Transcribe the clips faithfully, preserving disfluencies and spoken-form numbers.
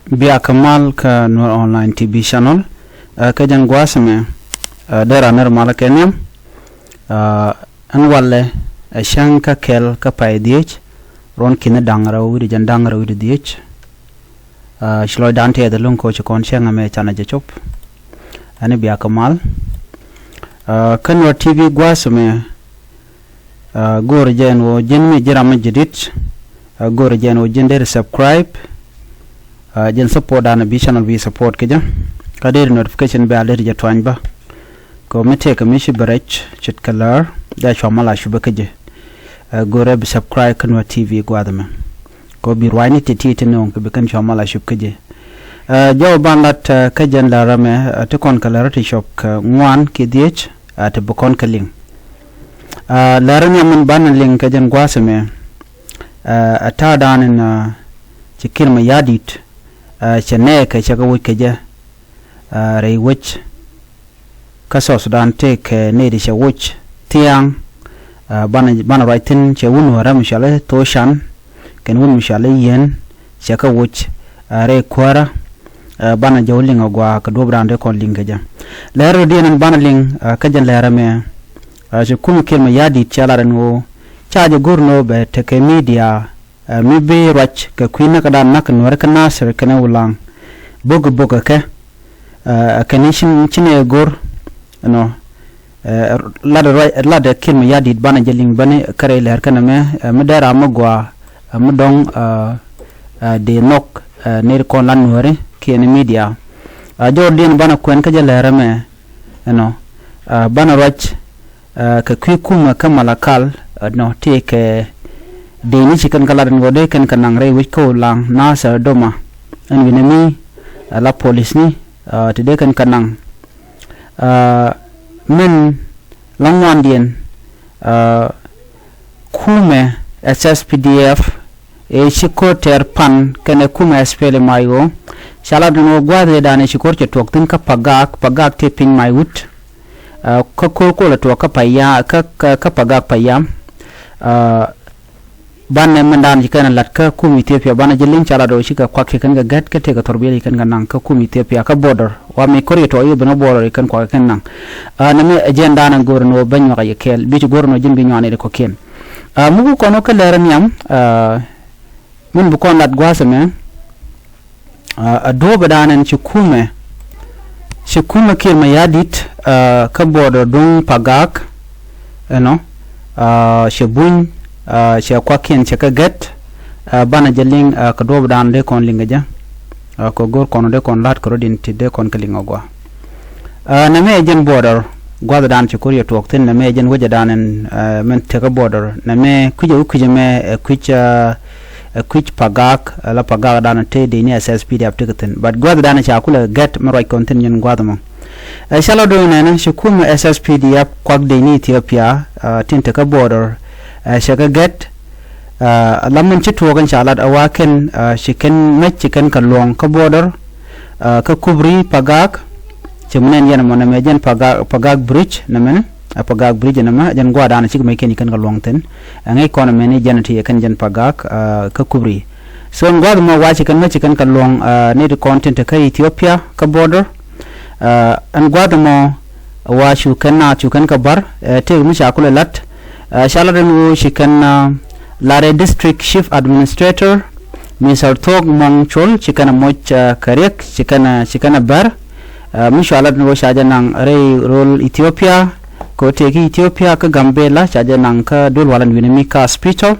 Bia kɛ mal kä Nuer Online T V channel. Ɛ, kä jɛn gua̱a̱th ɛmɛ, ɛ, dee raan nɛr mal kɛ nhiam. Ɛ, ɛn walɛ ɛ cäŋ kä kɛl kä pay dhiec, ruɔ̱n ki̱ni da̱ŋ rɛw wi̱cdɛ jɛn da̱ŋ rɛw wi̱cdɛ dhiec. Ɛ, ci lɔcdan tɛth ɛlɔ̱ŋ kɛ ɣöö ci kɔn cäŋ ɛmɛ canɛ jɛ cop. Ɛn bia kɛ mal. Ɛ, kä Nuer T V gua̱a̱th ɛmɛ, Ɛ, go̱o̱rä jɛ ɛn ɣöö ji̱n mi ji̱ ram mi ji̱ di̱t. Ɛ, go̱o̱rä jɛ ɛn ɣöö ji̱n deri subscribe. Ɛ, ji̱n support dan bi channel bi support kä jɛ. Kä deri notification bell deri jɛ tuany bä. Kɛ ɣöö mi tëëkɛ mi ci bɛ rɛc ce̱tkɛ lär, dee cua mal a cupä kä jɛ. Ɛ, go̱o̱rä bi subscribe kä Nuer T V gua̱a̱th ɛmɛ. Kɛ ɣöö bi ruacni ti̱ti̱ ti nööŋ kɛ bi kɛn cua mal a cup kä jɛ. Ɛ, jɔw ban lat, ɛ, kä jɛn lärä mɛ, ɛ, ti kɔn kɛ lärä ti cop kɛ ŋuan kiɛ dhiec, ɛ, ti bi kɔn kɛ liŋ. Ɛ, lärä nhiam min banɛ liŋ kɛ jɛn gua̱a̱th ɛmɛ, ɛ, ɛ ta̱a̱ dan in, ɛ, ci Kiir Mayardit, ɛ, cɛ nɛɛkɛ cɛ kɛ woc kɛ jɛ, ɛ, rɛy wec kä South Sudan tëëkɛ nɛy ti cɛ woc thia̱a̱ŋ, ɛ, banɛ, banɛ ruac thi̱n cɛ wun wä räm cɔal i̱ Thochan kɛn wun mi cɔal i̱ Yieen cɛ kɛ woc, ɛ, rɛy kuäärä, ɛ, banɛ jɔw liŋ agɔaa kɛ duɔ̱ɔ̱p dan dee kɔn liŋ kɛ jɛ. Lärä rɔ diɛn in banɛ liŋ, ɛ, kä jɛn lärä mɛ, ɛ, ci kumɛ Kiir Mayardit cɛ lat ɛn ɣöö ca jɛ go̱r ni ɣöö bɛ tekɛ media, ɛ, mi bi ruac kɛ kui̱ näk kɛ dan näk Nuääri kä Nasir kɛnɛ Ulaŋ. Bo̱k bo̱k kɛ kɛ, ɛ, kɛn ci, ci nɛ go̱r, you know, ɛ, lat ruac, lat Kiir Mayardit banɛ jɛ liŋ bäni kä rɛy lär kɛnɛ mɛ, ɛ, mi dee ram mi gɔaa, ɛ, mi dɔ̱ŋ, ɛ, ɛ, dee nhɔk, ɛ, nɛy ti kɔn lat Nuääri kiɛ ni media. Ɛ, jɔwdiɛn banɛ kuɛn kä jɛ lärä mɛ, you know, ɛ, banɛ ruac, ɛ, kɛ kui̱ kumɛ kä Malakal, ɛ, nɔ, tëëkɛ dëcni ci kɛn kɛ lat ɛn ɣöö dee kɛn kɛ naŋ rɛy wec kä Ulaŋ, Nasir, Doma, ɛn wi̱nɛ mi, ɛ, la polisni, ɛ, ti dee kɛn kɛ naŋ. Ɛ, min la ŋuandiɛn, ɛ, kumɛ S S P D F, ëë ci ko̱r tɛr pan kɛnɛ kumɛ S P L M I O. Ca lat ɛn ɣöö gua̱a̱th ëëdan ëë ci ko̱r cɛ tuɔɔk thi̱n kä Pagak, Pagak tëë piny Maiwut. Ɛ, kä ko̱r kol ɛ tuɔɔk kä Payam, kä, kä, kä Pagak Payam. Ɛ, banɛ mindan ci kɛn ɛ lat kä kum Ethiopia banɛ jɛ liŋ ca lat ɣöö cikɛ kuak ci kɛn kɛ gɛt kä tëëkɛ thurbiɛl ci kɛn kɛ naŋ kä kum Ethiopia kä border. Wa mi ko̱r cɛ tuɔɔk i̱ ben kä border ci kɛn kuak kɛ kɛn naŋ. Ɛ, nɛmɛ ɛ jɛn dan ɛn go̱o̱r ɛn ɣöö bä nyuak ɛ yɛ kɛɛl bi ci go̱o̱r ɛn ɣöö ji̱n bi nyuak nɛy ti kɔ̱kiɛn. Ɛ, muk kɔn wä kä lärä nhiam, ɛ, min bi kɔn lat gua̱a̱th ɛmɛ, ɛ, ɛ duɔ̱ɔ̱p ëëdan ɛn ci kumɛ, ci kumɛ Kiir Mayardit, ɛ, kä border duŋ Pagak, you know, ɛ, cɛ buny, ɛ, cɛ kuakiɛn cɛ kɛ gɛt, ɛ, banɛ jɛ liŋ, ɛ, kɛ duɔ̱ɔ̱p ëëdan dee kɔn liŋ kɛ jɛ. Ɛ, kɛ go̱r kɔn dee kɔn la̱t kɛ rɔ̱diɛn ti dee kɔn kɛ liŋ agɔaa. Ɛ, nɛmɛ ɛ jɛn border gua̱thdan ci ko̱r yɛ tuɔɔk thi̱n, nɛmɛ ɛ jɛn wecdan ɛn, ɛ, min tekä border, nɛmɛ kui̱c ɛ wi̱c kui̱c ɛmɛ, ɛ, kui̱c, ɛ, ɛ kui̱c Pagak, ɛ, la Pagakdan tëë dëcni S S P D F tekɛ thi̱n. But gua̱thdan ca kulɛ gɛt mi ruac kɔn thi̱n nyin gua̱th ɛmɔ. Ɛ, ca lɔ do̱o̱n nɛnɛ ci kumɛ S S P D F kuak dëcni Ethiopia, ɛ, tin tekä border, ɛ, cɛ kɛ gɛt, ɛ, la min ci tuɔɔk in ca lat ɛ wa kɛn, ɛ, ci kɛn mec ci kɛn kɛ luɔ̱ŋ kä border, ɛ, kä kubri Pagak, ci mi nɛn yɛn ɛmɔ nɛmɛ jɛn Pagak, Pagak bridge nɛmɛn, ɛ, Pagak bridge nɛmɛ, jɛn gua̱a̱rdan cikɛ mec kɛn ci kɛn kɛ luɔ̱ŋ thi̱n. Ɛ ŋäc kɔn ɛmɛni jɛn ti yɛ kɛn jɛn Pagak, ɛ, kä kubri. So ɛn gua̱a̱th ɛmɔ wa ci kɛn mec ci kɛn kɛ luɔ̱ŋ, ɛ, nɛy ti kɔn tin tekä Ethiopia kä border. Ɛ, ɛn gua̱a̱th ɛmɔ wa cu kɛn naath cu kɛn kɛ ba̱r, ɛ, tëëk mi ca kulɛ la̱t. Ɛ, ca lat ɛn ɣöö ci kɛn, ɛ, Lare District Chief Administrator, Mister Thok Mong Chol, ci kɛn ɛ moc, ɛ, kɛ riɛk, ci kɛn ɛ, ci kɛn ɛ bär. Ɛ, mi cua lat ɛn ɣöö ca jɛ naŋ rɛy rööl Ethiopia, kɛ ɣöö tëëki Ethiopia kä Gambela, ca jɛ naŋ kä duel wal ɛn wi̱ni mi kä hospital.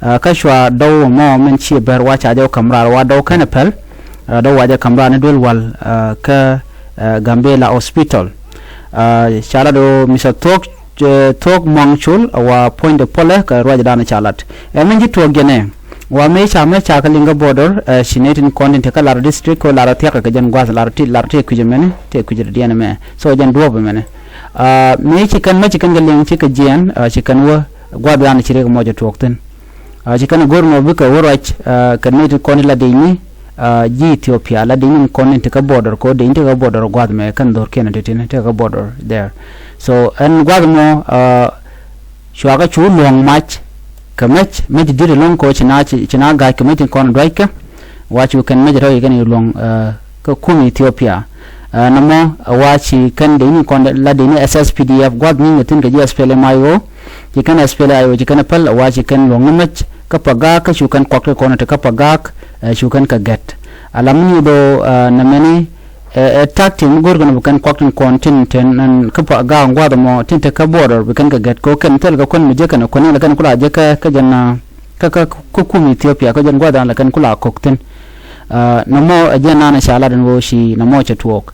Ɛ, kä cua dɔw ɛmɔ min ci bär wa ca jɛ wä ka̱m raar wa dɔw kɛn ɛ päl. Ɛ, dɔw wa jɛ ka̱m raar ni duel wal, ɛ, kä, ɛ, Gambela Hospital. Ɛ, ca lat ɣöö Mister Thok, ɛ, Thok Mong Chol, ɛ, wa puɔ̱nydɛ puɔlɛ kɛ ruacdan ca lat. Ɛ, min ci tuɔɔk jɛ nɛ. Wa mëë ca mɛ ca kɛ liŋ kä border, ɛ, ci nɛy tin kɔn tin tekä Lare District kɛ Lare thia̱k kɛ jɛn gua̱th Lare ti, Lare ti kui̱c ɛmɛni, ti kui̱c rɛdiɛn ɛmɛ. So jɛn duɔ̱ɔ̱p ɛmɛni. Ɛ, mëë ci kɛn, mëë ci kɛn kɛ liŋ ci kɛ jiɛɛn, ɛ, ci kɛn wä gua̱thdan ci riɛk mɔ jɛ tuɔɔk thi̱n. Ɛ, ci kɛn go̱r mɔ bikɛ wä ruac, ɛ, kɛ nɛy ti kɔn ti la dëcni, ɛ, ji̱ Ethiopia, la dëcni kɔn ti kä border, kɛ ɣöö dëcni ti kä border gua̱th mɛ kɛn dho̱rkiɛn ti tin ti kä border there. So ɛn gua̱th mɔ, ɛ, cua kä cu luɔ̱ŋ mac kɛ mec, mec di̱t ɛlɔ̱ŋ kɛ ɣöö ci na, ci, ci na ga̱c kɛ mec tin kɔn duackɛ. Wa cu kɛn mec tɔ̱ ci kɛn i̱ luɔ̱ŋ kä kum Ethiopia. Nɔmɔ wa ci kɛn dee ni kɔn la dee ni S S P D F gua̱th ni ni thi̱n kɛ ji̱ S P L M I O. Ci kɛn S P L M I O ci kɛn päl wa ci kɛn luɔ̱ŋ ni mec kä Pagak kä cu kɛn kuak ti kɔn ti kä Pagak. Cu kɛn kɛ gɛt ala mi ni do nɛ mɛni ɛ tak ti mi go̱r kɛn bi kɛn kuak tin kɔn tin tin kä Pagak gua̱th mɔ tin te kä border bi kɛn kɛ gɛt kɛ kɛn thil kɛ kuɛn mi jɛ kɛn kuɛn la kɛn kula jɛ kɛ kɛ jɛn na kä kä kä kum Ethiopia kä jɛn gua̱dan la kɛn kula kok thin. Nɔmɔ ɛ jɛn nan ca lat ɛn ɣöö ci nɔmɔ cɛ tuɔɔk.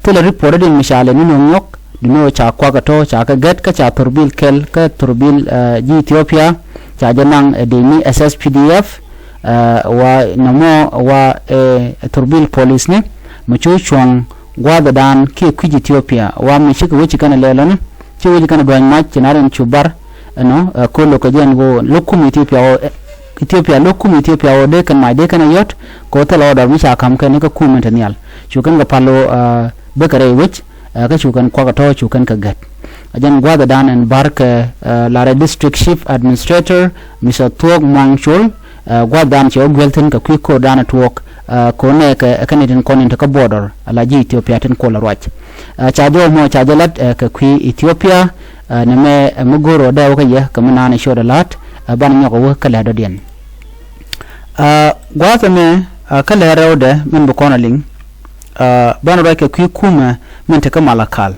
Thilɛ report din mi ca lɛ ni nöŋ nyɔk di nöö ca kuak ɛ tɔ̱ ca kɛ gɛt kä ca thurbil kɛl kä thurbil ji̱ Ethiopia ca jɛ naŋ ɛ dee ni S S P D F. Wa nɔmɔ wa ɛ thurbil police ni mi cu cuɔ̱ŋ gua̱dhɛdan kiɛ kui̱c Ethiopia wa mi cikɛ wec ci kɛn ɛ lɛl ɔni. Ci wec kɛn duany mac ci na rin cu bar ɛnɔ ɛ kolo kɛ jɛn wo lokum Ethiopia wo Ethiopia lokum Ethiopia wo dee kɛn mac dee kɛn yɔt. Ko thil order mi ca kam kɛn kɛ kum in te nhial cu kɛn kɛ palo bɛ kɛ rɛy wec. Kɛ cu kɛn kuak tɔ cu kɛn kɛ gɛt. A jɛn guath dan ɛn bar kɛ Lare District Chief Administrator Mister Thuok Muang Chol. Guath dan cɛ wä guel thin kɛ kui̱ ko̱r dan tuɔk ko nɛ kɛ kɛn itin kɔn in te kɛ border ala ji̱ Ethiopia tin kol ruac. Ca jɔw mɔ ca jɛ lat kɛ kui̱ Ethiopia. Nɛ mɛ mi go̱r wä dɛw kä yɛ kɛ mi naan ciöt lat. Ban nyɔk wä kä lɛ dɔ̱diɛn. Guath mɛ kä lɛ rɛwdɛ min bi kɔn a liŋ. Ban ruac kɛ kui̱ kumɛ min te kä Malakal.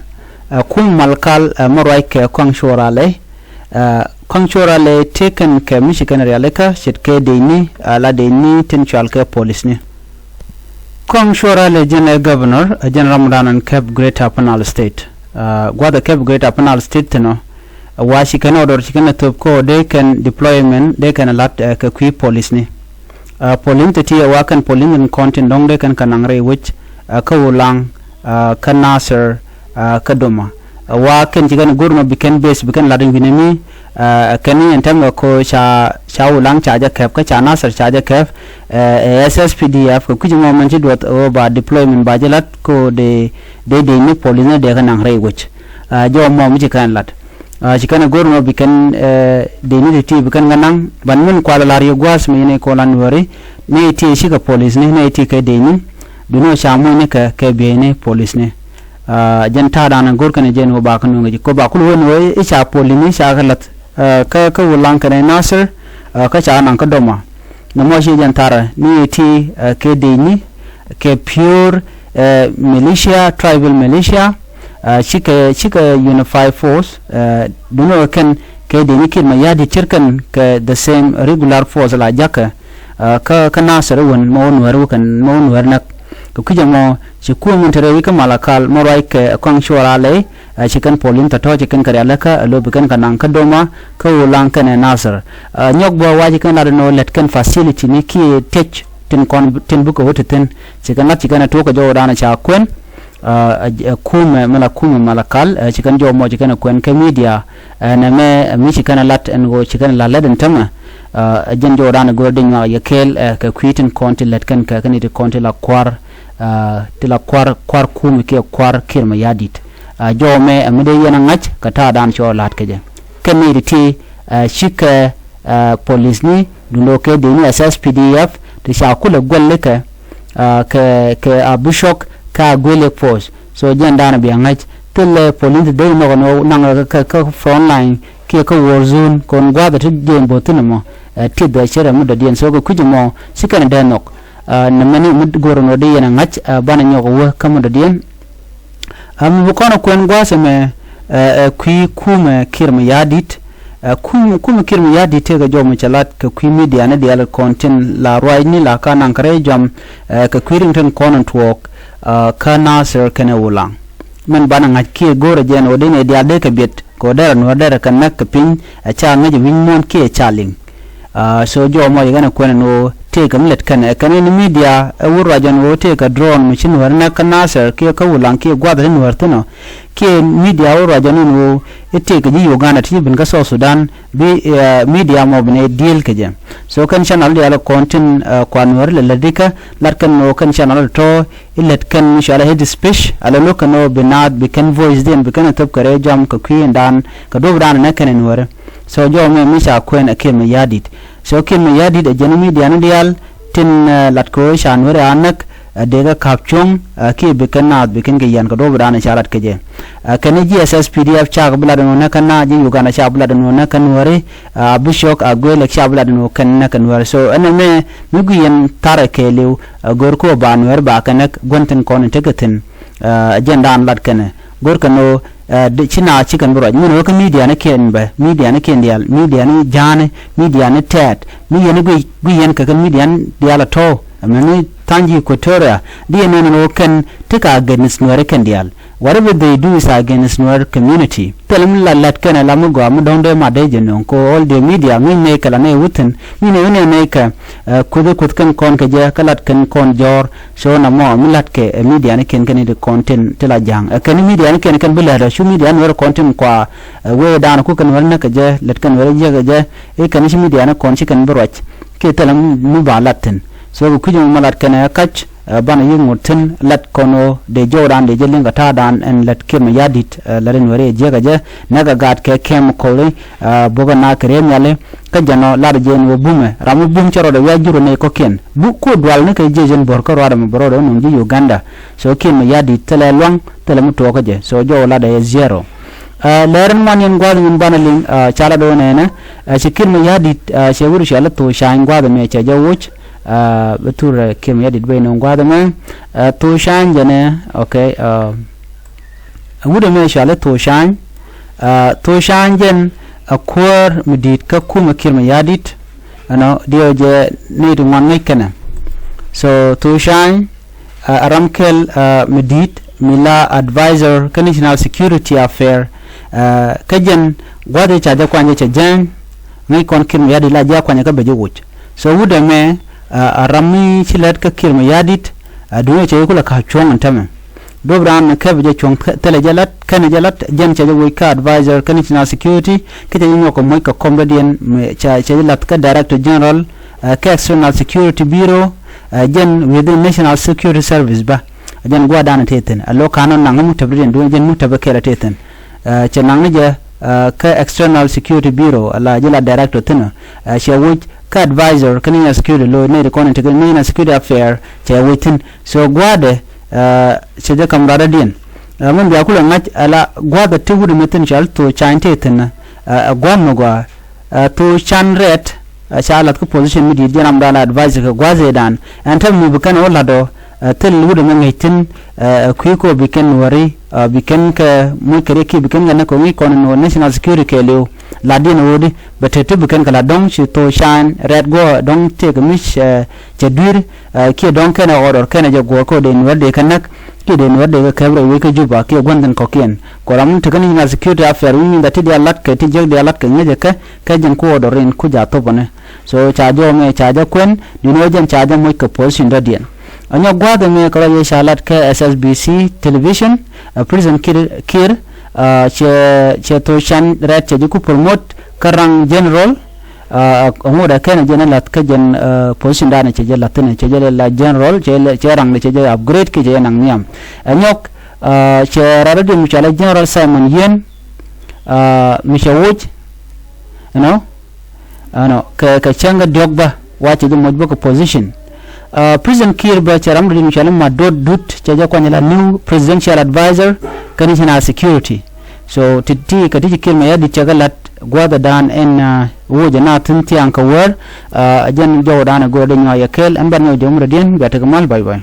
Kum Malakal mɛ ruac kɛ kɔaŋ cuɔra lɛ. Kɔaŋ cuɔra lɛ tëë kɛn kɛ mi ci kɛn rialikä ce̱tkɛ dec ni la dec ni tin cual kɛ polis ni. Kɔaŋ cuɔra lɛ jɛn ɛ governor ɛ jɛn ram dan ɛn kɛp Greater Upper Nile State. Gua̱th ɛ kɛp Greater Upper Nile State thin ɔ wa ci kɛn ɔ dɔr ci kɛn ɛ thöp kä ɔ dee kɛn deployment dee kɛn ɛ la̱t kɛ kui̱ polis ni. Polis ni te ti ɛ wa kɛn polis ni kɔn tin dɔ̱ŋ dee kɛn kɛ naŋ rɛy wec kä Ulaŋ kä Nasir kä Doma. Wa kɛn ci kɛn go̱r mɔ bi kɛn base bi kɛn lat in wi̱nɛ mi. Kɛn ni ɛn tɛm kɛ ko ca ca Ulaŋ ca jɛ kɛp kä ca Nasir ca jɛ kɛp. Ɛ S S P D F kɛ kui̱c mɔ mɛn ci duɔth ɣöö ba deployment ba jɛ lat ko dee dee dee ni polis ni dee kɛ naŋ rɛy wec. Jɔw mɔ mi ci kɛn lat. Ci kɛn go̱r mɔ bi kɛn dee ni ti ti bi kɛn kɛ naŋ ban min kual lar yɛ gua̱a̱th mi ni ko lan weri. Ni ti ci kɛ polis ni ni ti kɛ dee ni. Duni ca muc ni kɛ kɛ biey ni polis ni. Jɛn ta̱a̱ da̱a̱n go̱r kɛn jɛn wä ba kä nuŋ ji̱ ko ba kul wen wä i̱ ca polis ni ca kɛ lath kä kä Ulaŋ kɛn Nasir. Kä ca naŋ kä Doma. Nɛ mɔ ci jɛn tharɛ ni ti kɛ dec ni kɛ pure militia, tribal militia. Cikɛ cikɛ unified force. Duni wä kɛn kɛ dec ni kit ma ya̱ di cir kɛn kɛ the same regular force la jakä. Kä kä Nasir wän mɛ wä nuɛr wä kɛn mɛ wä nuɛr näk. Kɛ kui̱c ɛmɔ ci kuäŋ in te rɛy wi̱c kä Malakal mɛ ruac kɛ kɔaŋ cuɔra lɛy. Ci kɛn polis tɔ̱tɔ̱ ci kɛn kɛ rialikä ɛ lo̱pi kɛn kɛ naŋ kä Doma kä Ulaŋ kɛnɛ Nasir. Nyɔk bä wa ci kɛn lat ɛn ɣöö lät kɛn facility ni kiɛ tec tin kɔn tin bikɛ wä ti thi̱n. Ci kɛn lat ci kɛn ɛ tuɔk kɛ jɔwdan ca kuɛn. Kumɛ mi la kumɛ Malakal ci kɛn jɔw mɔ ci kɛn ɛ kuɛn kɛ media. Nɛ mɛ mi ci kɛn ɛ lat ɛn ɣöö ci kɛn ɛ lat lät ɛn tämɛ. Ɛ jɛn jɔwdan ɛ go̱r di nyuak yɛ kɛɛl kɛ kui̱ tin kɔn ti lät kɛn kɛ kɛn ti kɔn ti la kuar. Ti la kuar kuar kumɛ kiɛ kuar Kiir mɛ ya̱ di̱t. Jɔw mɛ ɛ mi dee yɛn a ŋa̱c kɛ ta̱a̱ dan cɔ la̱t kɛ jɛ. Kɛn ni ti ti cikɛ polis ni dundo kɛ dee ni S S P D F ti ca kulɛ guɛl likɛ kɛ kɛ a bishop kɛ a guɛl force. So jɛn dan bi a ŋa̱c thilɛ polis ti dee nɔk nɔ naŋ kɛ kɛ front line kiɛ kɛ war zone kɔn gua̱th ti jɛn bo̱thin mɔ. Ti dhɛ cɛ rɛ mi dɔ̱diɛn so kɛ kui̱c mɔ ci kɛn dee nɔk. Nɛ mɛni mi go̱r nɔ dee yɛn a ŋa̱c banɛ nyɔk wä kä mi dɔ̱diɛn. Mi bi kɔn ɛ kuɛn gua̱a̱th ɛmɛ ɛ kui̱ kumɛ Kiir mɛ ya̱ di̱t. Kum kumɛ Kiir mɛ ya̱ di̱t tëëkɛ jɔw mɛ cɛ lat kɛ kui̱ media ni diaal kɔn tin la ruacni la ka naŋ kɛ rɛy jɔam. Kɛ kui̱ riŋ tin kɔn in tuɔɔk kä Nasir kɛnɛ Ulaŋ. Min banɛ ŋa̱c kiɛ go̱o̱rɛ jɛn ɣöö dee nɛ diaal dee kɛ biɛt kɛ ɣöö derɛ nuɔ̱ɔ̱r derɛ kɛ näk kɛ piny. Ɛ ca ŋäc wi̱ny muɔ̱ɔ̱n kiɛ ca liŋ. So jɔw mɔ yɛ kɛn ɛ kuɛn ɛn ɣöö tëëkɛ mi lät kɛn ɛ kɛn in media ɛ wut ruac ɛn ɣöö tëëkɛ drone mi ci nuäär nɛk kä Nasir kiɛ kä Ulaŋ kiɛ gua̱th ti nuäär thi̱n ɔ. Kiɛ media wut ruac ɛn in ɣöö i̱ tëëkɛ ji̱ Uganda ti ci ben kä South Sudan bi media mɔ ben ɛ deal kɛ jɛ. So kɛn channel diaal kɔn tin kua nuäär lɛ lät dikä lat kɛn ɣöö kɛn channel tɔ̱ i̱ lät kɛn mi cɔal a hate speech ala lo̱k kɛn ɣöö bi naath bi kɛn voice diɛn bi kɛn ɛ thöp kɛ rɛy jɔam kɛ kui̱ in daan kɛ duɔ̱p daan ɛ nɛk kɛn in wärä. So jɔw mɛ mi ca kuɛn ɛ Kiir mɛ ya̱ di̱t. So Kiir mɛ ya̱ di̱t ɛ jɛn media ni diaal Tin lat kɛ ɣöö ca Nuääri a näk, dee kɛ ka̱p cuɔ̱ŋ kiɛ bi kɛn naath bi kɛn kɛ yian kɛ duɔ̱ɔ̱p dan ca lat kɛ jɛ. Kɛn ji̱ S S P D F cakɛ bi lat ɛn ɣöö näk kɛn naath, ji̱ Uganda cakɛ bi lat ɛn ɣöö näk kɛn Nuääri, a bi cɔk a guëël cakɛ bi lat ɛn ɣöö kɛn näk kɛn Nuääri. So ɛn ɛmɛ mi gui̱i̱ yɛn tharɛ kɛɛliw, go̱r kɛ ɣöö ba Nuääri ba kɛ näk gua̱n thi̱n kɔn in tekɛ thi̱n. Jɛn dan lat kɛnɛ go̱r kɛn ɣöö ci naath ci kɛn bi ruac min ɣöö kä midianikiɛn bɛ, midianikiɛn diaal, midiani ja̱a̱ni, midiani tɛɛt mi yɛn gui̱ yɛn kɛ kɛn midian diaal a tɔ̱. Ɛmɛni tha̱a̱ŋ ji̱ Equatoria di yɛn nɛn ɣöö kɛn ti ka against Nuääri kɛn diaal. Whatever they do is against Nuer community. Thilɛ mi la lät kɛnɛ la mi gɔaa mi dɔ̱ŋ dee mat dee jɛ nöŋ kɛ all the media ŋi̱ny nɛy kɛ la nɛy wuthin ŋi̱ny nɛy wuthin nɛy kɛ kuth kuth kɛn kɔn kɛ jɛ kä lat kɛn kɔn jɔ̱ɔ̱r. So na mɔ mi lat kɛ ɛ midianikiɛn kɛn ti kɔn tin ti la ja̱a̱ŋ ɛ kɛn midianikiɛn kɛn bi lät ɛ cu midia Nuääri kɔn tin kua ɛ wee dan ku kɛn wee näk kɛ jɛ lät kɛn wee jiäk kɛ jɛ i̱ kɛn ci midiani kɔn ci kɛn bi ruac. Kiɛ thilɛ mi ba lat thi̱n. So kɛ kui̱c mi ma lat kɛnɛ kac banɛ yi̱ ŋot thi̱n lat kɔn ɣöö dee jɔwdan dee jɛ liŋ kɛ ta̱a̱dan ɛn lät Kiir Mayardit, lät in weri ɛ jiäkä jɛ näk ɛ gaat kɛ chemical-i, bo̱kɛ naath kɛ riee nhiali. Kä jɛn ɔ lat jɛ ɛn ɣöö bumɛ ram mi bum cɛ rɔɔdɛ wiac jur ɛ nɛy kɔ̱kiɛn buk kuɔ dual ni kɛ jiec ɛn bo̱r kä ruaadɛ mi bɛ rɔɔdɛ wä nöŋ ji̱ Uganda. So Kiir Mayardit thilɛ lua̱ŋ thilɛ mi tuɔɔkä jɛ. So jɔw latdɛ ɛ zero. Lɛr in ŋuan yɛn gua̱a̱th min banɛ liŋ ca lat ɣöö nɛnɛ ci Kiir Mayardit cɛ wut cɔal i̱ Thok Cany gua̱a̱th ɛmɛ cɛ jɛ woc. Bi thur Kiir Mayardit ben nöŋ gua̱a̱th ɛmɛ. Thok Cany jɛnɛ, okay. Wut ɛmɛ cɔal i̱ Thok Cany. Thok Cany jɛn a kuäär mi di̱i̱t kä kumɛ Kiir Mayardit. Ɛnɔ diɛw jɛ nɛy ti ŋuan ŋäc kɛnɛ. So Thok Cany a ram kɛl mi di̱i̱t mi la advisor kä national security affair. Kä jɛn gua̱th i̱ ca jɛ kuany jɛ cɛ jääny ŋäc kɔn Kiir Mayardit la jɛ a kuany kä bɛ jɛ woc. So wut ɛmɛ a ram mi ci lät kä Kiir Mayardit. Duŋ cɛ kulɛ ka̱p cuɔ̱ŋ ɛn tämɛ. Duɔ̱p raan mi kɛpɛ jɛ cuɔ̱ŋ thilɛ jɛ lat kɛnɛ jɛ lat jɛn cɛ jɛ woc kä advisor kä national security kä cɛ jɛ nyuɔk kɛ moc kɛ kɔm dɔ̱diɛn cɛ jɛ lath kä director general kä external security bureau. Jɛn within national security service bä. Jɛn gua̱a̱th danɛ tëë thi̱n a lo̱k ka̱n ɔ naŋ mi muktäp dɔ̱diɛn duŋ jɛn muktäp kɛɛl a tëë thi̱n. Cɛ naŋ ni jɛ kä external security bureau a la jɛ la director thi̱n ɔ cɛ woc kä advisor kä national security lo nɛy ti kɔn in tekɛ national security affair cɛ woc thi̱n. So gua̱a̱dɛ cɛ jɛ ka̱m ruaadädiɛn. Min bia kulɛ ŋa̱c ala gua̱a̱dɛ ti wut mi thi̱n cɔal Thok Cany tëë thi̱n ɛ gua̱a̱th mi gɔaa. Thok Cany Rɛt ca lath kä position mi di̱i̱t jɛn ram dɔal advisor kɛ gua̱a̱th ëëdan ɛn tɛm mi bi kɛn ɣä la̱t ɔ. Thil wut ɛmɛ ŋäc thi̱n kui̱ kɔ bi kɛn Nuääri bi kɛn kɛ muc kɛ riɛk kiɛ bi kɛn kɛ näk kɛ ŋi̱i̱c kɔn in ɣöö national security kɛɛliw. La̱tdiɛn ɣöödi bɛ te ti bi kɛn kɛ la̱t dɔ̱ŋ ci Thok Cany Rɛt guɔ dɔ̱ŋ tëëkɛ mi cɛ dui̱r kiɛ dɔ̱ŋ kɛnɛ order kɛnɛ jɛ guɔ̱ɔ̱r kɛ ɣöö dee Nuäär dee kɛ näk kiɛ dee Nuäär dee kɛ kɛp rɛy wec kä Juba kiɛ gua̱n thi̱n kɔ̱kiɛn. Kɛ ram mi te kä national security affair wi̱i̱ nyin dha ti diaal la̱t kɛ ti jiäk diaal la̱t kɛ ŋäcɛ kɛ kɛ jɛn ku order in ku ja̱ thopä ni. So ca jɔw mɛ ca jɛ kuɛn duŋni ɣöö jɛn ca jɛ moc kɛ position dɔ̱diɛn. Ɛ nyɔk gua̱a̱th ɛmɛ kɛ rɔ yɛ ca lat kä S S B C television. President Kiir, Kiir cɛ, cɛ Thok Cany Rɛt cɛ ji̱ ku promote kä rank general. Ɛ ŋot ɛ kɛn ɛ jɛn ɛ lath kä jɛn position danɛ cɛ jɛ lath thi̱n cɛ jɛ la general cɛ, cɛ rank ni cɛ jɛ upgrade kiɛ cɛ jɛ naŋ nhiam. Ɛ nyɔk cɛ rat rɔ diɛn mi cɔal ɛ General Simon Yien mi cɛ woc ɛnɔ. Ɛnɔ kɛ, kɛ cäŋ kä diɔ̱k bä wa cɛ jɛ moc bä kɛ position. President Kiir bä cɛ ram rɔ diɛn mi cɔal i̱ Madot Dut cɛ jɛ kuany ala new presidential advisor kä national security. So ti, ti kɛ ti ci Kiir Mayardit cɛ kɛ la̱t gua̱a̱th ɛ dan ɛn woc ɛ na thi̱n thiaŋ kɛ wäär. Ɛ jɛn jɔw dan ɛ go̱o̱r dee nyuak yɛ kɛɛl ɛn bɛr nyɔk jɔw mi rɔ diɛn bia tekɛ mal bac bac.